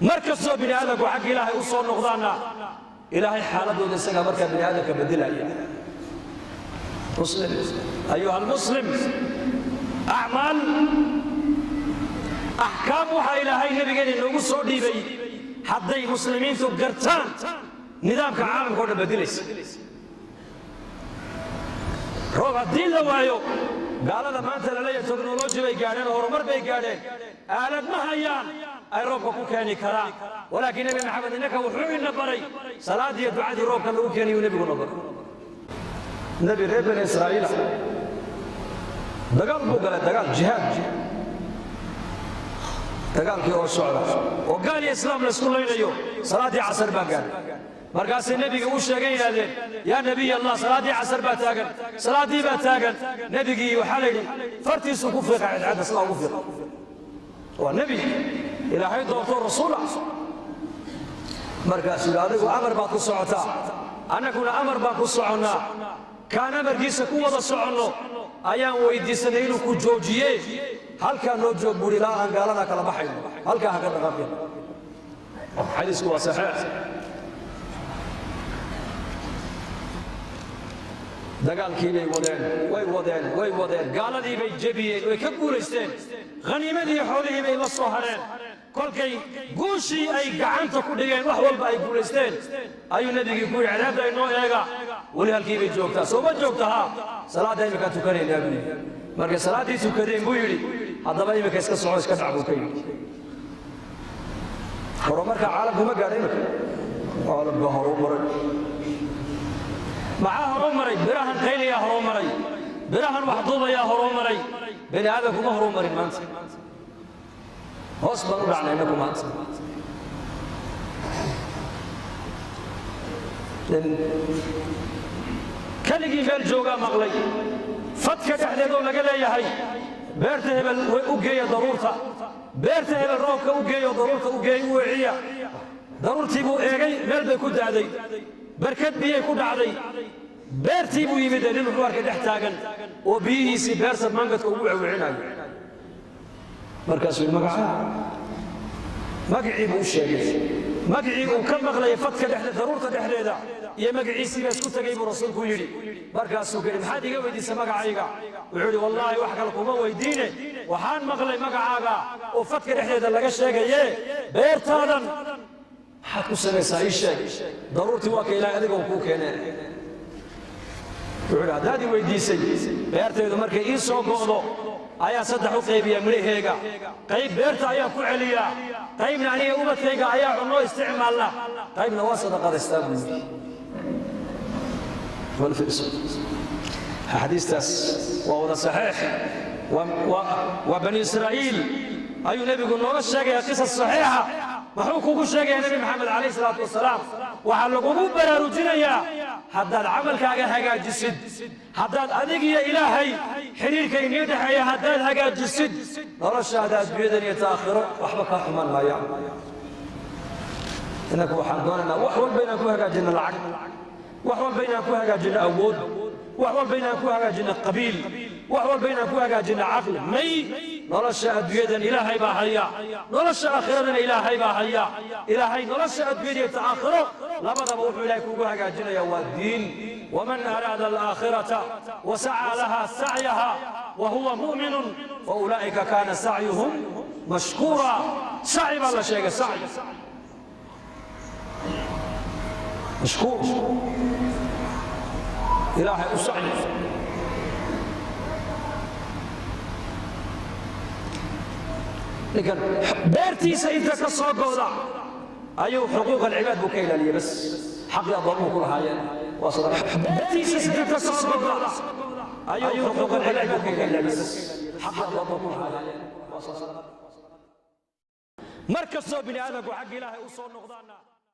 Mar kastoo bini aadamku xagga Ilaahay u soo noqdaanna, Ilaahay xaaladooda isagaa markaa bini aadamka bedelaya. Muslim, ayuha almuslim, acmaal, axkaam waxaa Ilaahay nabigeena inoogu soo dhiibay hadday muslimiintu gartaan nidaamka caalamka o dhan bedelaysa. Roob haddii la waayo, gaalada maanta la leeyahay teknoloji bay gaadheen oo horumar bay gaadheen, aalad ma hayaan ay roobka ku keeni karaan. Walaakiin Nebi Maxamed innaka wuxuu ina baray salaadii iyo ducadii roobka lagu keenayuu nebiguna baray. Nebi reer Bani Israa'iila dagaal buu galay, dagaal, jihaad. Dagaalkii oo socda oo gaal iyo islaam laysku laynayo, salaaddii casar baa gaadhay. Markaasay nebiga u sheegay, yidhahdeen: "Yaa Nebiy Allah, salaaddii casar baa taagan, salaaddii baa taagan." Nebigii waxaa la yidhi fartiisuu ku fiiqa cadcadda, sidaa ugu fiiqa. Waa nebi Ilaahay doortoo rasuul ah. Markaasuu yidhi: "Adigu amar baad ku socotaa, annaguna amar baan ku soconnaa. Kaan amarkiisa ku wada soconno ayaan weydiisanay inuu ku joojiye. Halkaa noo joog," buuri, "ilaa aan gaaladaa kala baxayno, halkaa ha ka dhaqaaqin." Xadiisku waa saxiix. Dagaalkii bay wadeen, way wadeen, way wadeen, gaaladii bay jebiyeen, way ka guulaysteen, khaniimadii xoolihii bay la soo hadheen. Kolkay guushii ay gacanta ku dhigeen, wax walba ay guulaysteen, ayuu nebigii ku yidhi: "Cadaabda inoo eega, weli halkii bay joogtaa, soo ma joogta? Haa, salaadda iminkaan tukanaynaa," buu yidhi. Markay salaaddii tukadeen buu yidhi: "Haddaba iminka iska soco, iska dhac," buu ka yidhi. Horumarka caalamku ma gaadha iminka. Caalamka horumaray maxaa horumaray? Birahan qayliyaa horumaray, birahan wax duubayaa horumaray. Bani aadamku ma horumarin maanta, hoos baan u dhacnay innaku maanta. Keligii meel joogaa maqlay fadka dhexdeedoo laga leeyahay: "Beerta hebel u geeya daruurta, beerta hebel roobka u geeyo, daruurta u geey, u weeciya." Daruurtii buu eegay, meel bay ku da'day, barkad biyay ku dhacday. Beertii buu yimid, nin wuxuu arkay dhex taagan oo biyihiisii beerta mangadka ugu wecwecinayo. Markaasuu yidhi: "Magacaa?" Magacii buu u sheegay. Magacii uu ka maqlayay fadka dhexde, daruurta dhexdeeda, iyo magaciisii baa isku tegay buu rasuulku yidhi. Markaasuu yidhi: "Maxaad iga weydiisay magacayga?" Wuxuu yidhi: "Wallaahi wax kale kuma weydiine, waxaan maqlay magacaaga oo fadka dhexdeeda laga sheegaye, beertaadan maxaad ku samaysaa? Ii sheeg, daruurtii waa ka Ilaahay adiga uu kuu keenee." Wuxuu yidhi: "Haddaad i weydiisay, beertaydu markay ii soo go'do ayaa saddex u qaybiya midhaheega. Qayb beerta ayaa ku celiyaa, qaybna aniga ubadkayga ayaa cunoo isticmaalna, qaybna waa sadaqadaystaa," buu yidhi. Axaadiistaas waa wada saxiix. Waa Bani Israa'iil ayuu nebigu nooga sheegaya qisas saxiixa. Muxuu kugu sheegaya Nebi Maxamed calayhi salaatu wasalaam? Waxaa lagugu baraarujinayaa haddaad camalkaaga hagaajisid, haddaad adig iyo Ilaahay xidhiirka inii dhexeeya haddaad hagaajisid, noloshaada adduunyadan iyo taakhiro waxba kaa xumaan maayaan. Innaku waxaan doonaynaa wax walba inaan ku hagaajinno lacag, wax walba inaan ku hagaajinno awood, wax walba inaan ku hagaajinno qabiil, wax walba inaan ku hagaajinno caqli. May, nolosha adduunyadan Ilaahay baa haya, nolosha aakhiradana Ilaahay baa haya. Ilaahay nolosha adduunyada iyo ta aakhiro labadaba wuxuu Ilaahay kugu hagaajinaya waa diin. Waman araada alaakhirata wasacaa laha sacyaha wahuwa mu'minun faulaa'ika kaana sacyuhum mashkuura. Sacyi baa la sheegay, sacyi mashkuur. Ilaahay u sacyi. Ninkan beertiisa inta ka soo go'da ayuu xuquuq alcibaad buu ka ilaaliyey, bas xaqii addoomuhu ku lahaayeen waa sadaqa. Beertiisa inta ka soo go'da ayuu xuquuq alcibaad buu ka ilaaliyey, bas xaqii addoomuhu ku lahaayeen waa sadaqa. Mar kastoo bini aadamku xagga Ilaahay u soo noqdaana